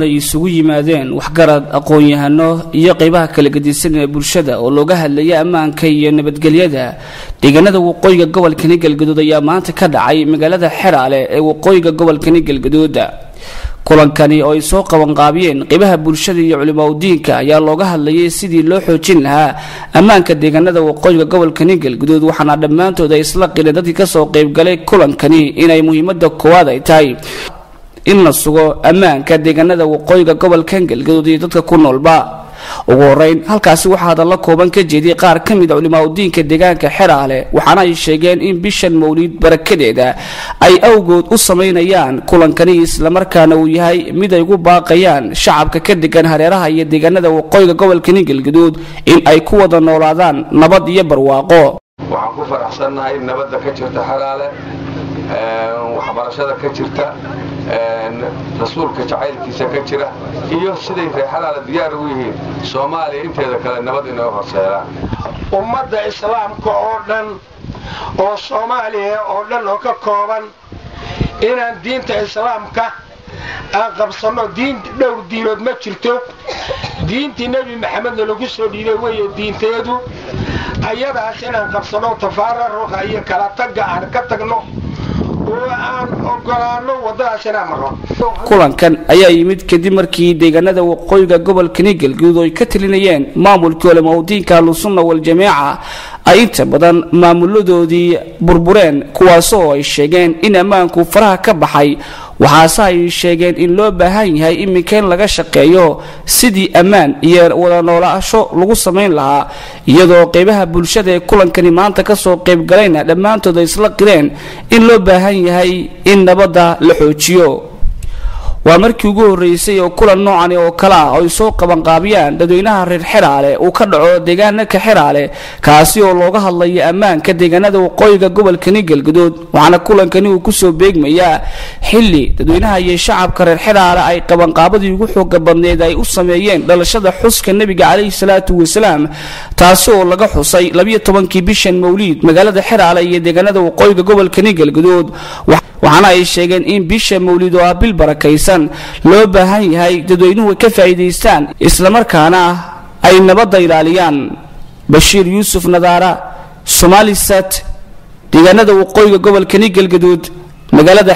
Ay isugu yimaadeen waxgarad, aqoon-yahano iyo qeybaha kala gedisan ee bulshada oo looga hadlaya ammaanka iyo nabadgelyada deegaanada waqooyiga gobolkani Galgaduud ayaa maanta ka dhacay magaalada Xeraale ee waqooyiga gobolkani Galgaduud. Kulankani oo ay soo qabanqaabiyeen qeybaha bulshada iyo culimaudiinka ayaa looga hadlayay sidii loo xoojin lahaa ammaanka deegaanada waqooyiga gobolkani Galgaduud, waxaana dhammaantood ay isla qireen dadkii kasoo qeybgalay kulankani inay muhiimada koowaad ay tahay in la sugo ammaanka deegaanada waqooyiga gobolkan Galgaduud iyo dadka ku noolba. Ugu horeyn halkaasi waxaa hadallo kooban ka jeediyay qaar ka mid a culimaudiinka deegaanka Xeraale, waxaana ay sheegeen in bishan mawliid barakadeeda ay awgood u samaynayaan kulankani, islamarkaana uu yahay mid ay ugu baaqayaan shacabka ka degan hareeraha iyo deegaanada waqooyiga gobolkani Galgaduud in ay ku wada noolaadaan nabad iyo barwaaqo. Waxaan ku faraxsannahay nabadda ka jirta Xeraale, waxbarashada ka jirta, rasuulka jacaylkiisa ka jira iyo siday reer Xeraale diyaar ugu yihiin Soomaaliya inteeda kale nabad inay u horseedaan. Ummadda islaamka oo dhan oo Soomaaliya oo dhan oo ka kooban inaan diinta islaamka aan qabsanno. Diin dhowr diinood ma jirto, diintii Nebi Maxamedna lagu soo dhiibay weeye diinteedu, ayadaas inaan qabsanno, tafaararuqa iyo kala tagga aan ka tagno oo aan ogolaanno waddadaas inaan marno. Kulankan ayaa yimid kadib markii deegaanada waqooyiga gobolkani Galguud oo ay ka talinayeen maamulkii culimaudiinka Ahlusunna Waljamaaca ay inta badan maamuladoodii burbureen, kuwaasoo ay sheegeen in ammaanku faraha ka baxay. Waxaase ay sheegeen in loo baahan yahay iminka in laga shaqeeyo sidii ammaan iyo wada noolaasho lagu samayn lahaa, iyadoo qeybaha bulshada ee kulankani maanta kasoo qeybgalayna dhammaantood ay isla qireen in loo baahan yahay in nabadda la xoojiyo. Waa markii ugu horreysay oo kulan noocani oo kale ah oo ay soo qabanqaabiyaan dadweynaha reer Xeraale uu ka dhaco deegaanaka Xeraale, kaasi oo looga hadlayo ammaanka deegaanada waqooyiga gobolkani Galgaduud. Waxaana kulankani uu kusoo beegmayaa xilli dadweynaha iyo shacabka reer Xeraale ay qabanqaabadii ugu xooga badneed ay u sameeyeen dhalashada xuska nebiga caleyhi salaatu wasalaam, taasi oo laga xusay 12-kii bishan mawliid magaalada Xeraale iyo deegaanada waqooyiga gobolkani Galgaduud. Waxaana ay sheegeen in bisha mawlid oo ah bil barakaysan loo baahan yahay dadweynuhu ka faa'iidaystaan, islamarkaana ay nabadda ilaaliyaan. Bashiir Yuusuf Nadaara, Somalisat, deegaanada waqooyiga gobolkani Galgaduud, magaalada.